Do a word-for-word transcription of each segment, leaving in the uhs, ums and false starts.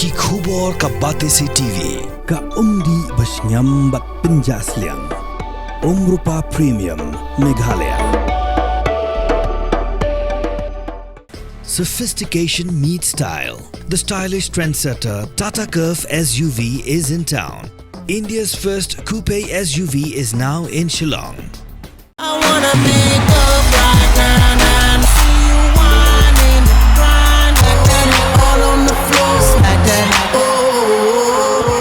Ki khubor ka Batesi T V. Ka umdih ba shngiam bad pynjah sliang. Umrupa Premium, Meghalaya. Sophistication meets style. The stylish trendsetter Tata Curvv S U V is in town. India's first coupe S U V is now in Shillong. I wanna pick up right now, now. See you whining, grinding, all on the floor, smack that. Oh, oh, oh, oh.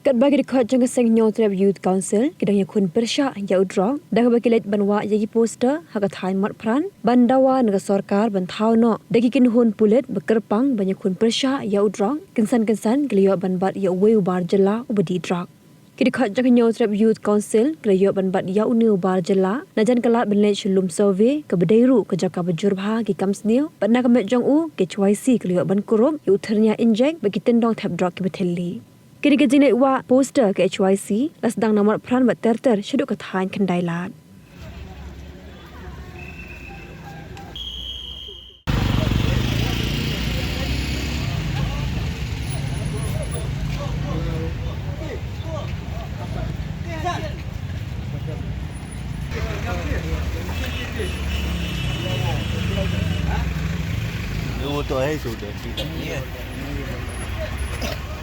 Katba ki dkhot jong ka seng Hynñiewtrep Youth Council ki dang ïakhun pyrshah ïa u drok da kaba ki leit ban wah ïa ki poster ha ka thaiñ Motphran ban dawa na ka sorkar ban thaw noh da ki kynhun pulit ba kyrpang ban ïakhun pyrshah ïa u drok. Kynsan kynsan ki la ïoh ban bat ïa uwei u bar jylla uba dih drok. Ki dkhot jong ka Hynñiewtrep Youth Council ki la ïoh ban bat ïa une u bar jylla na jan ka lad ban leit sha lum survey kaba dei ruh ka jaka ba jur bha ki kam sniew bad na ka met jong u ka H Y C ki la ïoh ban kurup ïa u thyrnia injek bad ki tyndong thep drok kiba thylli. Kane ka jingleit wah poster ka H Y C la sdang na Motphran bad ter ter shaduh ka thaiñ Khyndailad.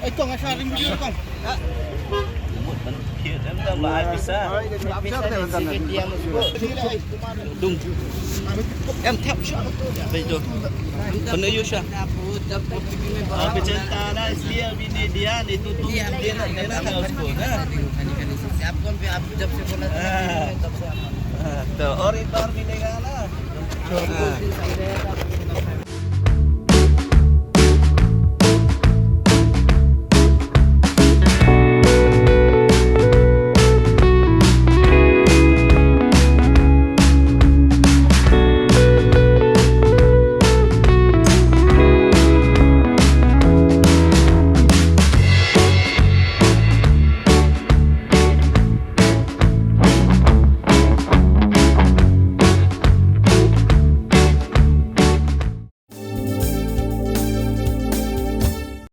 Ê, kong, asa ring video, kong. Em thap sha. Bai to. Kena yu sha. Aap chanta na, isliye abhi nahi diya, nahi to tum dena, dena tha usko, na? Aap kone pe, aap jab se bola tha, maine tab se aap. To, aur ek baar milenge na?